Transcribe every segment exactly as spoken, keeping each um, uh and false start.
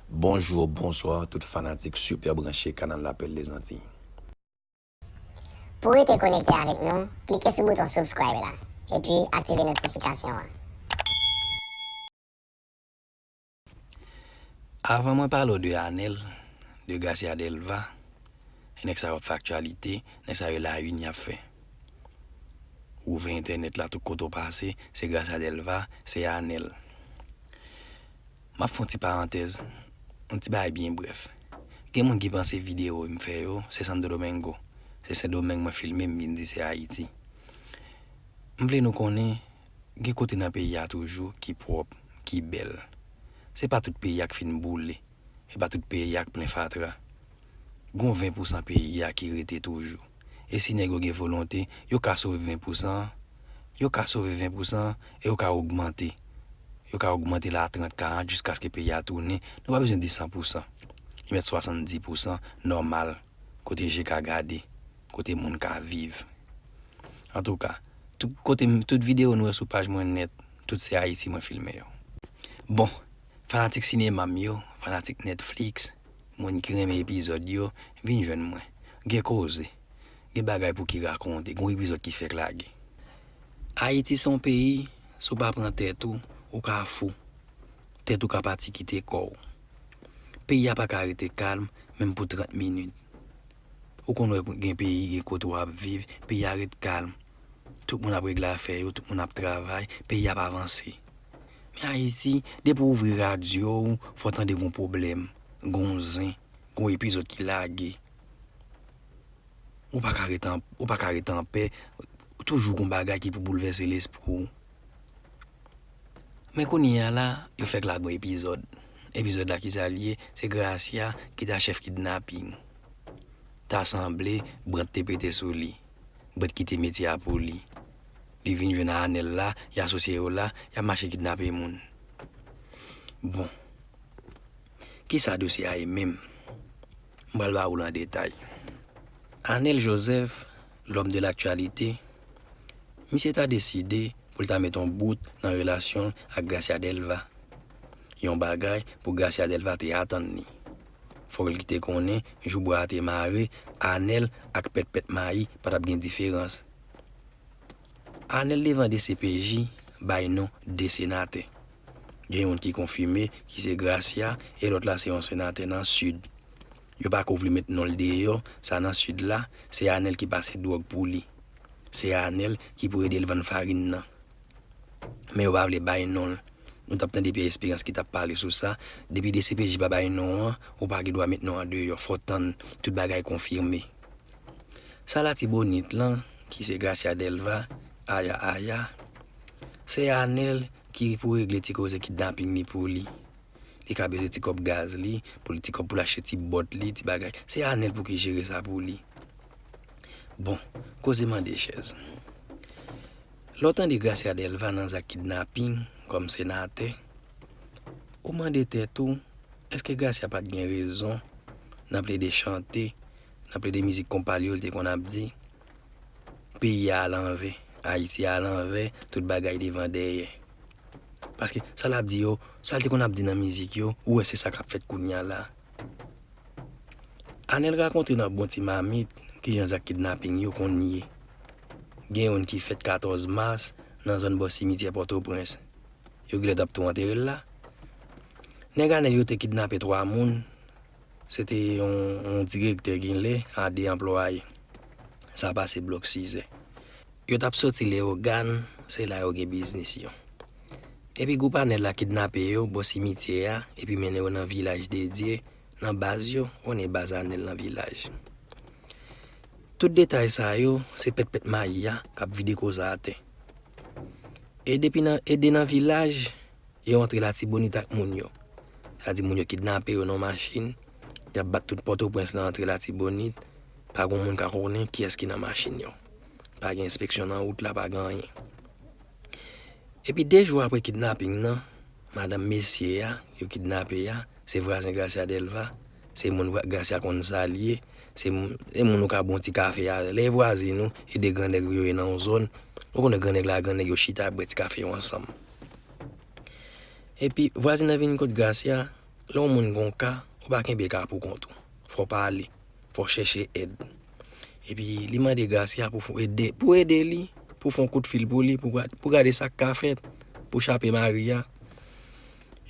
Bonjou, bonswa, tout fanatik Super Branche, kanal Lapèl Dèzantiy. Pou rete konekte avèk nou, klike sou bouton subscribe la, epi aktive notifikasyon an. Avan mwen pale w de Anèl, de Gracia Delva, e nèg sa yo ap fè aktyalite, nèg sa yo la une y ap fè. Ou ouvè entènèt la, tout kote w pase, se Gracia Delva, se Anèl. M ap fè yon ti parantèz, yon ti bagay byen brèf. Gen moun ki panse videyo m fè yo, se Santo Domingo. Se Sendomeng mwen filme, m vin di se Ayiti. M vle nou konnen, gen kote nan peyi a toujou ki pwòp, ki bèl. Se pa tout peyi a k fin boule, e pa tout peyi a k plen fatra. Gon ven pousan peyi a ki rete toujou. E si nèg yo gen volonte, yo ka sove ven pousan an, yo ka sove ven pousan an, e yo ka ogmante. Yo ka ogmante la trant, karant, jiskaske peyi a tounen. Nou pa bezwen di san pousan. Li mèt swasanndis pousan nòmal, kote je ka gade, kote moun ka viv. Antouka, tout kote m, tout videyo nou wè sou paj mwen nèt, tout se Ayiti mwen filme yo. Bon, fanatik sinema m yo, fanatik Netflix, moun ki renmen epizòd yo, vin jwenn mwen. Gen koze, gen bagay pou ki rakonte, gen epizòd ki fèk lage. Ayiti se yon peyi, si w pa pran tèt ou, ou ka fou. Tèt ou ka pati kite kò w. Peyi a pa ka rete kalm, menm pou trant minit. Ou konn wè gen peyi, gen kote w ap viv, peyi a ret kalm. Tout moun ap regle afè yo, tout moun ap travay, peyi ap avanse. Men Ayiti, depi w ouvri radyo w, fò w tande gon pwoblèm, gon zen, gon epizòd ki lage. Ou pa ka ret an, ou pa ka ret anpè, toujou gon bagay ki pou boulvèse lespri w. Men kounye a la, yo fèk lage yon epizòd. Epizòd la ki sa l ye? Se Gracia ki ta chèf kidnaping. Ta sanble Brant te pete sou li. Brant kite metye a pou li. Li vin jwenn Anèl la, y asosye yo la, y ap mache kidnape moun. Bon. Kisa dosye a ye menm? M pral ba ou l an detay. Anèl Joseph, l'homme de l'actualité, misye ta deside pou l ta met yon bout nan relasyon l ak Gracia Delva. Yon bagay pou Gracia Delva te atann li. Fòk li te konnen, jou bwa a te mare, Anèl ak pètpèt mayi pa t ap gen diferans. Anèl devan D C P J bay non de senatè. Gen youn ki konfime, ki se Gracia, e lòt la se yon senatè nan Sid. Yo pako vle met non l deyò, sa nan Sid la, se Anèl ki pase dwòg pou li. Se Anèl ki pou ede l vann farin nan. Men yo pa vle bay non l. Nou t ap tande Pierre Espérance ki t ap pale sou sa. Depi D C P J pa bay non an, ou pa gen dwa met non an deyò. Fò w tann tout bagay konfime. Sa Latibonit lan, ki se Gracia Delva, Aya Aya, se Anèl ki pou regle ti koze kidnaping li pou li. Li ka bezwen ti kòb gaz li, pou li ti kòb pou l achte ti bòt li, ti bagay. Se Anèl pou ki jere sa pou li. Bon, koze mande chèz. Lè w tande Gracia Delva nan zak kidnaping kòm senatè, ou mande tèt ou, èske Gracia pa t gen rezon nan plede chante, nan plede mizik konpa l yo, l te konn ap di, peyi a alanvè, Ayiti alanvè, tout bagay devan dèyè. Paske sa l ap di yo, sa l te konn ap di nan mizik yo, ou wè se sa k ap fèt kounye a la. Anèl rakonte nan bon ti mamit kijan zak kidnaping yo konn ye. Gen youn ki fèt katòz mas nan zòn bò simityè Pòtoprens. Yo genlè t ap tou antere l la. Nèg Anèl yo te kidnape twa moun. Se te yon, yon direktè genlè a de anplwaye. Sa pase blòk Sizè. Yo t ap soti Leyogàn, se la yo gen biznis yo. Epi gwoup Anèl la kidnape yo bò simityè a, epi mennen yo nan Vilaj de Dye, nan baz yo, ou konnen baz Anèl nan Vilaj. Tout detay sa yo, se pètpèt mayi a k ap vide koze atè. E depi nan, e de nan Vilaj, yo antre Latibonit ak moun yo. Sa di moun yo kidnape yo nan machin, y ap bat tout Pòtoprens nan antre Latibonit, pa gon moun ka konnen kiyès ki nan machin yo. Pa gen enspeksyon nan wout la, pa gen anyen. Epi de jou apre kidnaping nan, madanm mesye a, yo kidnape a, se vwazen Gracia Delva, se moun Gracia konn salye, se moun, se moun ou ka bon ti kafe a. Lè e vwazen ou, e de grannèg yo ye nan yon zòn, ou konnen grannèg la, grannèg yo chita ap bwè ti kafe yo ansanm. Epi vwazen nan vin kot Gracia, Lè yon moun gon ka, ou pa kenbe ka pou kont ou. Fò w pale, fò w chèche èd. Epi li mande Gracia pou fè, ede, pou ede li, pou fè yon kout fil pou li, pou, ga- pou gade sa k ka fèt, pou chape Maria.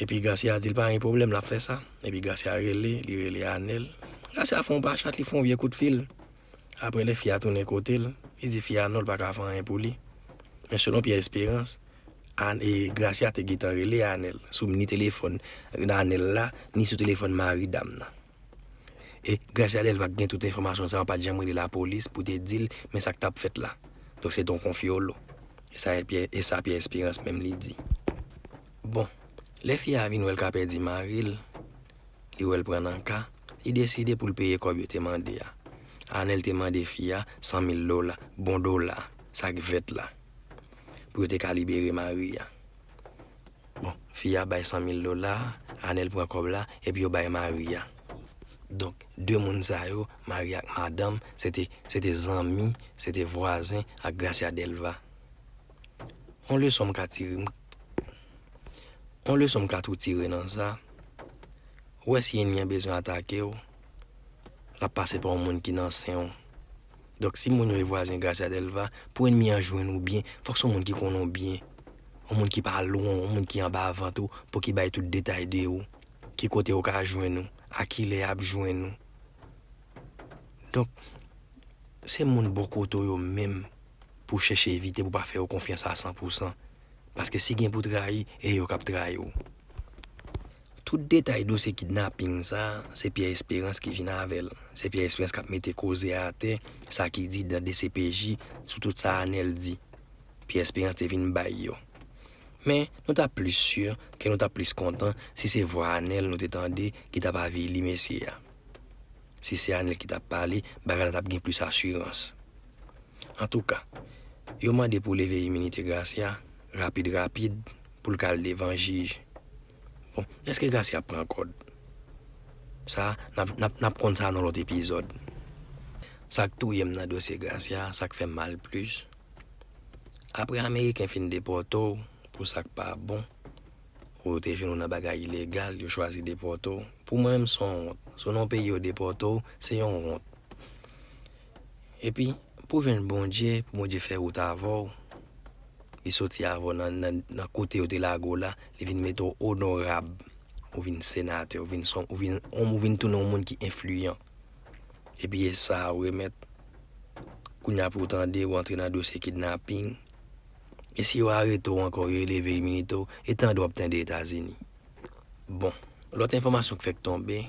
Epi Gracia di l pa gen pwoblèm, l ap fè sa. Epi Gracia rele, li rele Anèl. Gracia fè yon pa chat, li fè yon vye kout fil. Apre lè fi a tounen kote l, li di fi a non, l pa ka fè anyen pou li. Men selon Pierre Espérance, An- e, Gracia te gentan rele Anèl sou ni telefòn Anèl la, ni sou telefòn mari dam nan. E Gracia Delva k gen tout enfòmasyon sa yo pa t janm rele lapolis pou te di l men sa k t ap fèt la. Donk se t on konfyolo. E sa Pierre, e sa Pierre Espérance menm li di. Bon, lè fi a vin wè l ka pèdi mari l, li wè l pran nan ka, li deside pou l peye kòb yo te mande a. Anèl te mande fi a san mil dola, bon dola, sa k vèt la, pou yo te ka libere mari a. Bon, fi a bay san mil dola, Anèl pran kòb la, epi yo bay mari a. Donk, de moun sa yo, mari ak madanm, se te, se te zanmi, se te vwazen ak Gracia Delva. On leson m ka tire, m- on leson m ka tou tire nan sa, ou wè si ènmi an bezwen atake w, l ap pase pa yon moun ki nan sen w. Donk, si moun yo e vwazen Gracia Delva, pou ènmi an jwenn ou byen, fòk se yon moun ki konnen w byen. Yon moun ki pa lwen w, yon moun ki anba vant ou, pou ki bay tout detay de ou. Ki kote yo ka jwenn ou, a kilè y ap jwenn ou. Donk, se moun bò kote w yo menm pou w chèche evite, pou w pa fè yo konfyans a san pou san. Paske si gen pou trayi, e yo k ap trayi w. Tout detay dosye kidnaping sa, se Pierre Espérance ki vin avè l. Se Pierre Espérance k ap mete koze a atè, sa ki di dan D C P J, sou tout sa Anèl di. Pierre Espérance te vin bay yo. Men, nou t ap plis si, ke nou t ap plis kontan si se vwa Anèl nou te tande ki t ap avili mesye a. Si se Anèl ki t ap pale, bagay la t ap gen plis asirans. Antouka, yo mande pou leve iminite Gracia, rapid rapid, pou l ka al devan jij. Bon, èske Gracia ap pran kòd? Sa, n ap, n ap, n ap konn sa nan lòt epizòd. Sa k touye m nan dosye Gracia, sa k fè m mal plis, apre Ameriken fin depòte w pou sa k pa bon, ou te jwenn ou nan bagay ilegal, yo chwazi depòte w. Pou mwen menm, se yon wont. Si w nan yon peyi yo depòte w, se yon wont. Epi, pou jwenn Bondye, pou Bondye fè wout avè w, li soti avè w nan, nan, nan kote yo te lage w la, li vin mete w onorab, ou vin senatè, ou vin, son, ou vin, ou vin tounen yon moun ki enfliyan. Epi e sa ou remèt. Kounye a pou w tande, ou antre nan dosye kidnaping. E si yo arete w ankò, yo eleve iminite w, e tande w ap tande Etazini. Bon, lòt enfòmasyon k fèk tonbe,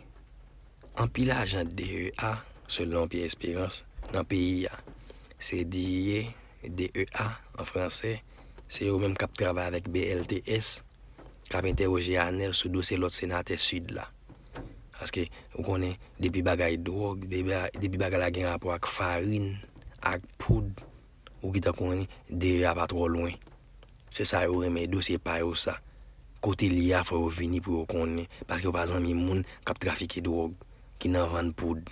anpil ajan D E A, selon Pierre Espérance, nan peyi a. Se D E A, D E A an fransè, se yo menm k ap travay avèk B L T S, k ap entèwoje Anèl sou dosye lòt senatè Sid la. Paske, ou konnen, depi bagay dwòg, depi, depi bagay la gen rapò ak farin, ak poud, ou gentan konnen, D E A pa twò lwen. Se sa yo renmen, dosye pa yo sa. Kote l ye a, fò yo vini pou yo konnen, paske yo pa zanmi moun k ap trafike dwòg, ki nan vann poud.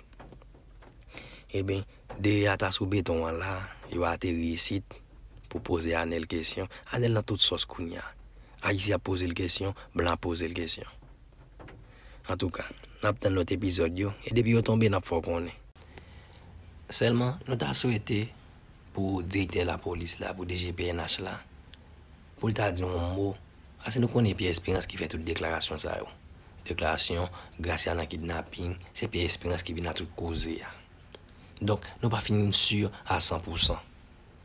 Ebyen, D E A ta sou beton an la, yo ateri isit pou poze Anèl kesyon. Anèl nan tout sòs kounye a. Ayisyen ap poze l kesyon, blan ap poze l kesyon. Antouka, n ap tann lòt epizòd yo, e depi yo tonbe, n ap fè w konnen. Sèlman, nou ta swete pou direktè lapolis la, pou D G P N H la, pou l ta di yon mo, paske nou konnen Pierre Espérance ki fè tout deklarasyon sa yo. Deklarasyon Gracia nan kidnaping, se Pierre Espérance ki vin ak tout koze a. Donk, nou pa fin si a san pou san.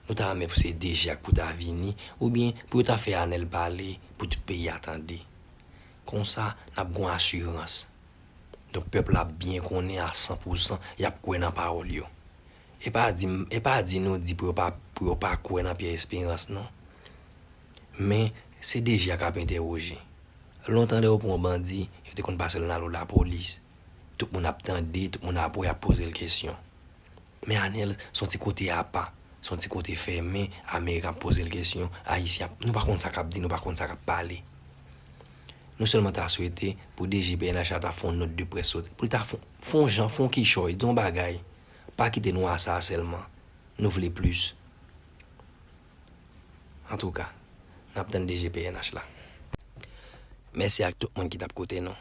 Nou ta renmen pou se D G a k pou ta vini, oubyen pou yo ta fè Anèl pale, pou tout peyi a tande. Konsa, n ap gen yon asirans. Donk, pèp la ap byen konnen a san pou san, y ap kwè nan pawòl yo. E pa di m, e pa di nou di pou yo pa, pou yo pa kwè nan Pierre Espérance, non. Men, se D G a k ap entèwoje. Lontan, lè yo pran yon bandi, yo te konn pase l nan lapolis. Tout moun ap tande, tout moun ap wè, ap poze l kesyon. Men Anèl, se yon ti kote apa, se yon ti kote fèmen, Ameriken ap poze l kesyon, Ayisyen ap, nou pa konn sa k ap di, nou pa konn sa k ap pale. Nou sèlman ta swete pou D G P N H la ta fè yon nòt de près soti, pou l ta fè, fè yon jan, fè yon kichòy, di yon bagay. Pa kite nou a sa sèlman. Nou vle plis. Antouka, n ap tann D G P N H la. Mèsi ak tout moun ki t ap koute nou.